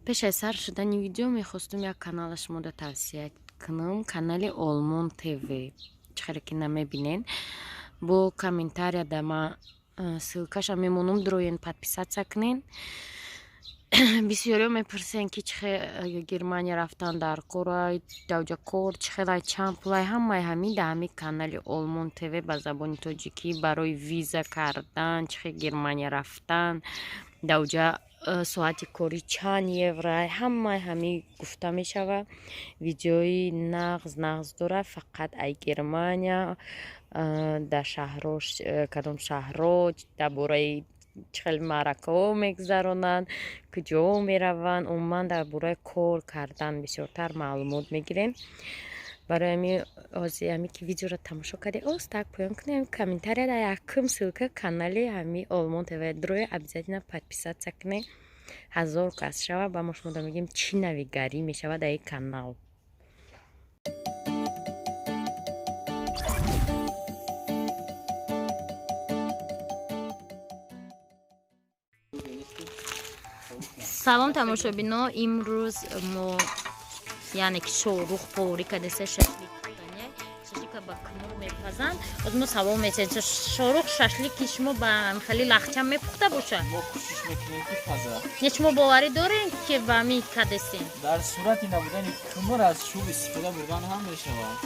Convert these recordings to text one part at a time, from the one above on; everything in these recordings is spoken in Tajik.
Пеш аз сар шудани видео мехостум як канала шумода тавсия кунам, канали Олмон ТВ. Чӣ хеле ки намебинен, бо комментарияда ма ссылкаша мемонам, дроен подписаться кунен. Бисёриҳо мепурсен, ки чӣ хел Германия рафтан дар корай, давҷа кор чӣ хелай, чанд пулай. Ҳамаи ҳамин дар ҳамин канали Олмон ТВ ба забони тоҷикӣ, барои виза кардан, чӣ хел Германия рафтан, давҷа соати корӣ чанд евро, ҳамаи ҳамин гуфта мешавад. Видеои нағз нағз дорад, фақат ай Германия, дар шаҳро, кадом шаҳрҳо, дар бораи чӣ хел маъракаҳо мегузаронанд, куҷо мераванд, умуман дар бораи кор кардан бисёртар маълумот мегирем. Барои ҳамин ҳозир ҳамин ки видеоро тамошо кардед, остак поён кунем комментария, дар якум ссылка канали ҳамин Олмон ТВ дроя, обязательно подписаться кунед. 1000 кас шава, ба мо шумода мегӯем, чӣ навигарӣ мешавад дар ин канал. Салом, тамошобино! Имрӯз мо, яъне ки Шоҳрух, поварӣ кардеса, шашлик. Шашлика ба кмур мепазанд. Оз мо савол метиҳем: Шоҳрух, шашлики шумо ба хеле лахча мепухта бошад? Мо кӯшиш мекунем, ки паза. Не, шумо боварӣ дорем, ки ба ми кадесем? Дар сурати набудани кумур аз чӯб истифода бурдан ҳам мешавад.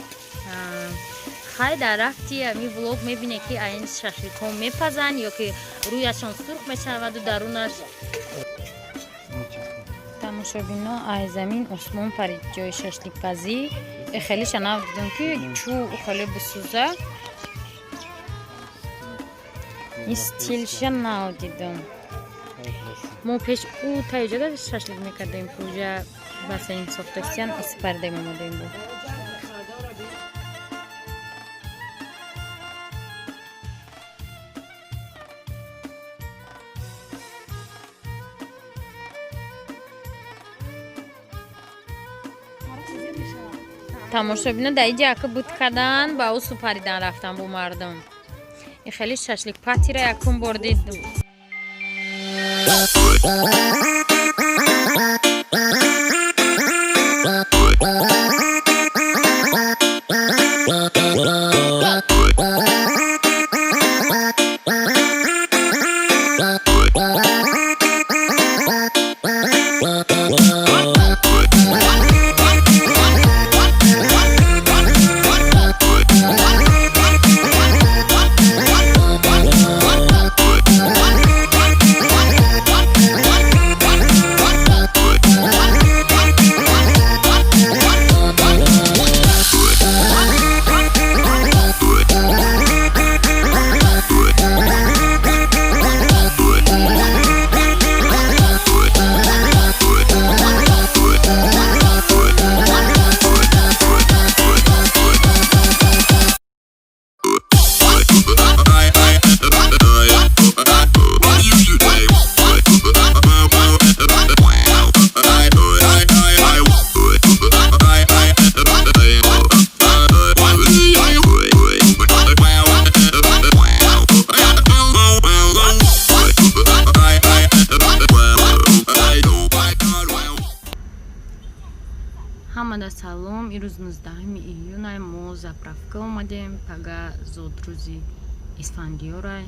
Хай, дар рафти ами влог мебине, ки айн шашликҳо мепазанд ё ки рӯяшон сурх мешаваду дарунаш. Тамошобино, ай замин осмон парид ҷои шашликпазӣ. Хеле шанав дидем, ки чӯ хеле бисӯза. Ин стилша нав дидам. Мо пеш ӯ таҷода шашлик мекардем, куҷа бассейн сохтастиян, испардем омадем бо. Тамошобино, дар иҷа ака буд кардан, ба ӯ супаридан рафтан бо мардум. Ин хеле шашлик патира якум бор дидум. Ҳамада салом! Ирӯз 19 июнай, мо заправка омадем. Пага зодрӯзи Исфандиёрай.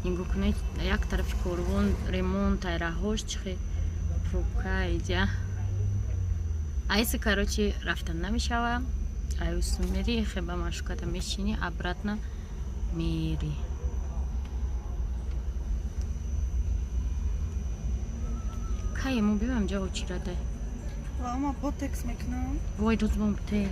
Нигоҳ кунед, як тарафи корвон ремонт, айраҳош чихе пробка иҷа. Айси, короче, рафтан намешава. Аюсу мери, хеба машуката мешини, обратно мери. Кае мо биёем ҷа очирада. Лавама ботекс мекунам. Вой, рӯзмон те.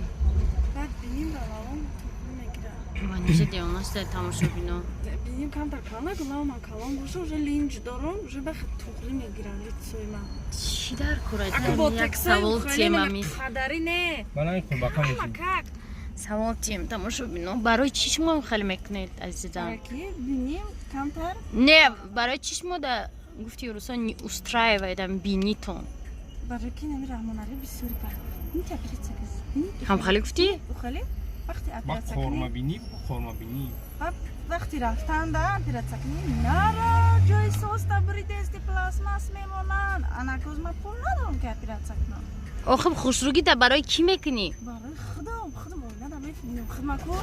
Баъд биним ба лавам туғри мегирам. Манижа девона шуда, тамошобино. Биним камтар калон, лавама калон боша, уже линҷ дорам, уже бахи туғри мегирам лицои ман. Чӣ дар кора? Ака Як ботекс савол темами. Хадари не. Балан қурбақа Ама мешин. как? Савол тем, тамошобино. Барои чӣ шумо хеле мекунед, азизам? Ки биним камтар. Не, барои чӣ шумо да гуфти русо не устраивает ам бинитон? Барои ки нами Раҳмоналӣ бисёри ба. Нити оператсия каз. Ҳам хеле гуфтӣ? Ухали вақти Ма оператсия кунӣ. қормабинӣ, қормабинӣ. Вақти рафтанда оператсия кунӣ, нара ҷои соста буридести, пластмасс мемонанд. Ана ки ма пул надорам ки операция кунам. Охи хушругита барои кӣ мекунӣ? Барои худам, худам оина да мебинам. Худма ку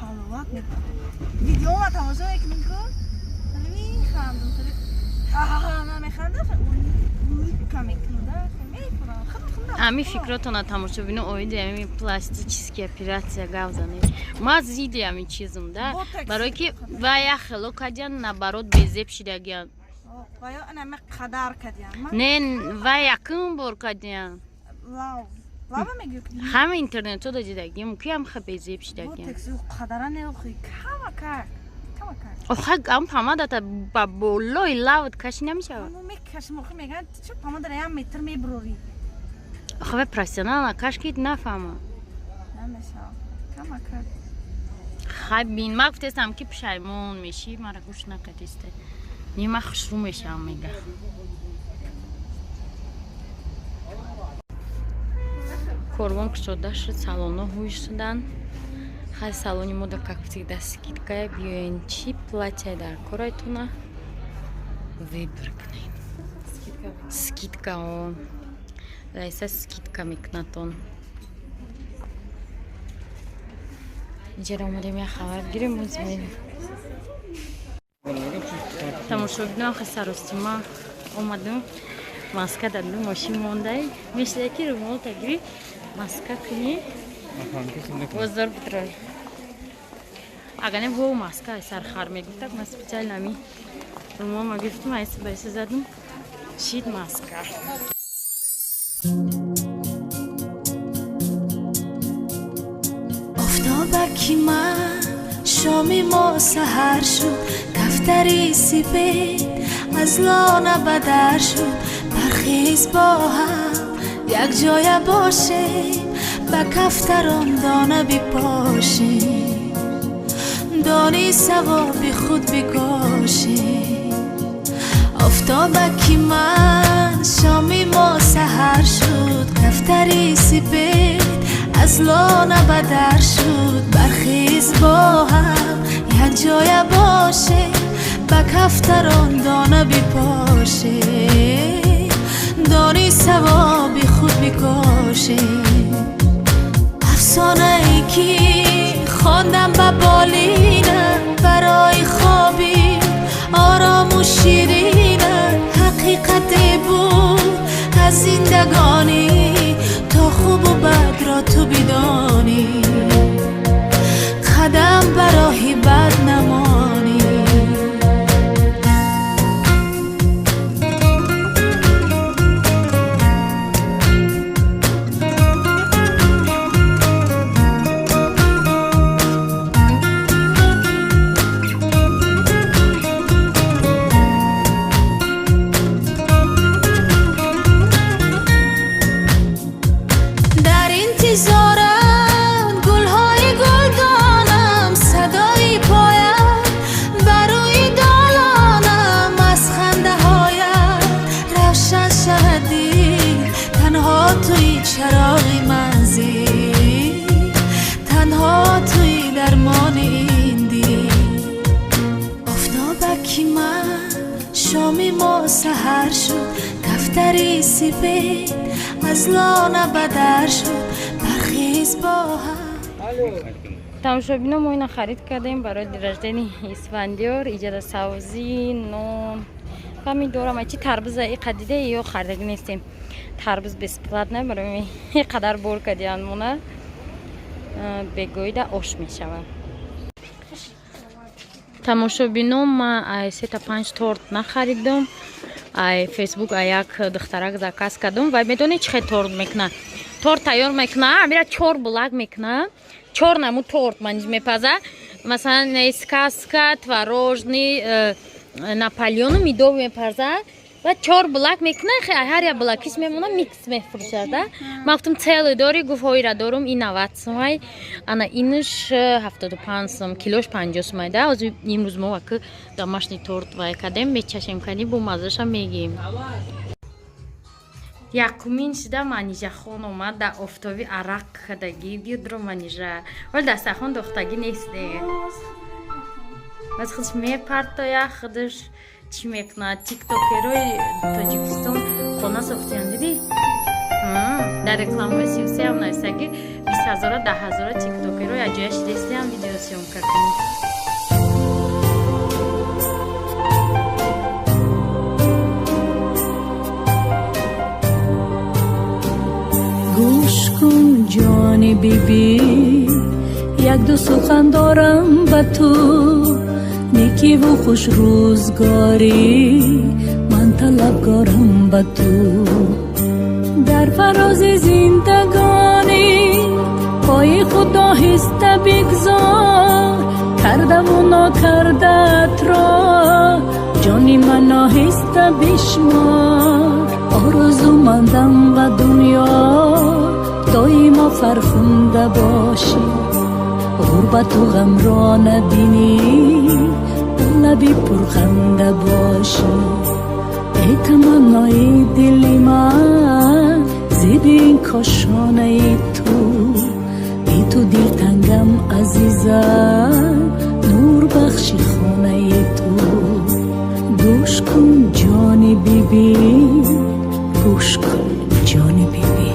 ҳаловат мекунам. Видеома тамошо мекунем ку? Механдам. Механдам, улыбка мекунам да, мефурам. Худам худам. Ами фикротона тамошобино оиди ами пластический операция гап занед. Ма зиди ами чизм да. Барои ки ва як хело кадян, наоборот, безеб шидагиян. Ва ё ана ме қадар кадян. Не, ва якум бор кадян. Лав. Лава мегӯ? Ҳама интернетҳо да дидагим, ки ҳам ха безеб шидагиян. Ботекс қадара не охи, камакак. Камакак. Охай ам помадата ба болои лават каши намешавад. Мо мекашим, охи мегӯянд, чӣ помадара як метр мебурорӣ. Охай вай профессионал накаш ки нафаҳма. Намешавад. Камакак. Хай бин, ма гуфтестам ки пушаймон мешӣ, мара гӯш накардисте. Не, ма хушрӯ мешавам, мега. Корвон кушода шуд, салонҳо ҳуй шуданд. Хай салони мо да, как всегда, скидка. Биёен, чӣ платья дар корайтона выбор кунед. Скидка о. Раиса скидка мекунатон. Иҷара омадем, як хабар гирем, боз мерем. Тамошобино, ахи саростима омадем. Маска дар ду мошин мондай. Мешида ки румолта гири, маска кунӣ. Бозор битрой. Агар не во маска сархар мегуфтак, ман специально ами румол ма гирифтам, айси байси задум. Шид маска. Офтобаки ман, шоми мо саҳар шуд, кафтари сипед аз лона ба дар шуд. Бархез, бо ҳам якҷоя бошем, ба кафтарон дона бипошем, дони савоби худ бикошем. Офтобаки ман, шоми мо саҳар шуд, кафтари сипед аз лона ба дар шуд. Бархез, бо ҳам якҷоя бошем, ба кафтарон дона бипошем, дони савоби худ бикошем. Афсонае ки хондам ба болина, барои хоби орому ширина, ҳақиқате буд аз зиндагонӣ, то хубу бадро ту бидонӣ, қадам ба роҳи бад намонӣ. Дар интизорам гулҳои гулдонам, садои поям бар рӯи долонам, аз хандаҳоят равшан шавад дил. Танҳо туи чароғи манзил, танҳо туи дармони ин дил. Офтобаки ман, шоми мо саҳар шуд, кафтари сипед аз лона ба дар шуд. Бархез, бо ҳам Тамошобино, мо ина харид кардем барои день рождения Исфандиёр. Иҷада савзӣ, нон, помидора, ма чи тарбуза и қадида ё харидагӣ нестем. Тарбуз бесплатно, барои и қадар бор кардиан мона. Бегоида ош мешавад. Тамошобино, ма ай сета панҷ торт нахаридам. Ай Фейсбук ай як духтарак заказ кардам. Вай медонед чӣ хел торт мекунад? Торт тайёр мекунад, амира чор булак мекунад. Чор наму торт маниж мепаза. Масалан, сказка, творожный, наполеону медовый мепаза. Ва чор булак мекунад, ҳар як булакиш мемона, микс мефурӯшад. Ман гуфтам, целый дорӣ? Гуфт, ҳоира дорум, ин 90 сумай, ана инш 75 сум, килош 50 сумай да. Ҳозир имрӯз мо ваки домашний торт вай кардем, мечашем кани, бо маззаша мегим. Якумин шида Манижахон омад, дар офтоби арақ кардагӣ. Биёдро, Манижа, вале дастархон дохтагӣ несте. Баъд худаш мепартоя, худаш чӣ мекунад. Тиктокерои Тоҷикистон Дар рекламаи 33 ҳам нависта, ки 20 ҳазора, 10 ҳазора тиктокеро якҷоя шидестиам, видеосъёмка кунӣ. Гӯш кун, ҷони бибӣ, як-ду сухан дорам ба ту. Некиву хушрӯзгорӣ ман талабгорам ба ту. Дар фарози зиндагонӣ пои худ оҳиста бигзор. Кардаву нокардаатро, ҷони ман, оҳиста бишмор. Орзумандам ба дунё доимо фархунда бошӣ, ғурбату ғамро набинӣ, лаби пурханда бошӣ. Эй таманнои дили ман, зеби ин кошонаи ту. Би ту дилтангам, азизам, нурбахши хонаи ту. Гӯш кун, ҷони бибӣ, гӯш кун, ҷони бибӣ.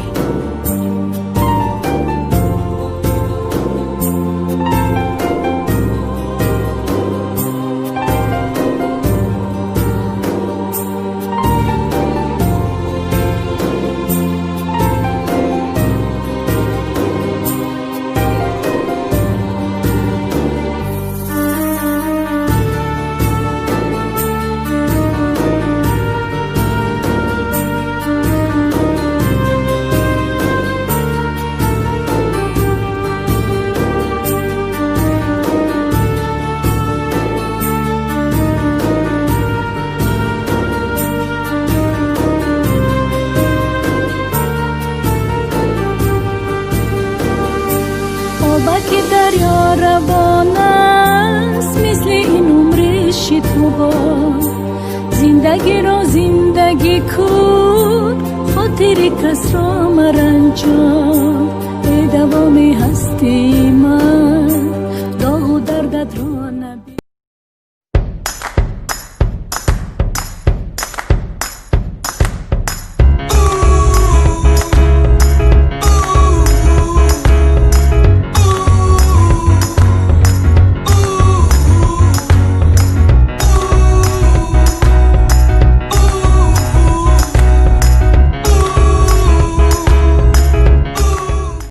Обаки дарё равон аст, мисли ин умри шитобон. Зиндагиро зиндагӣ кун, хотири касро маранҷон. Э давоми ҳастии ман, доғу дардатро наби.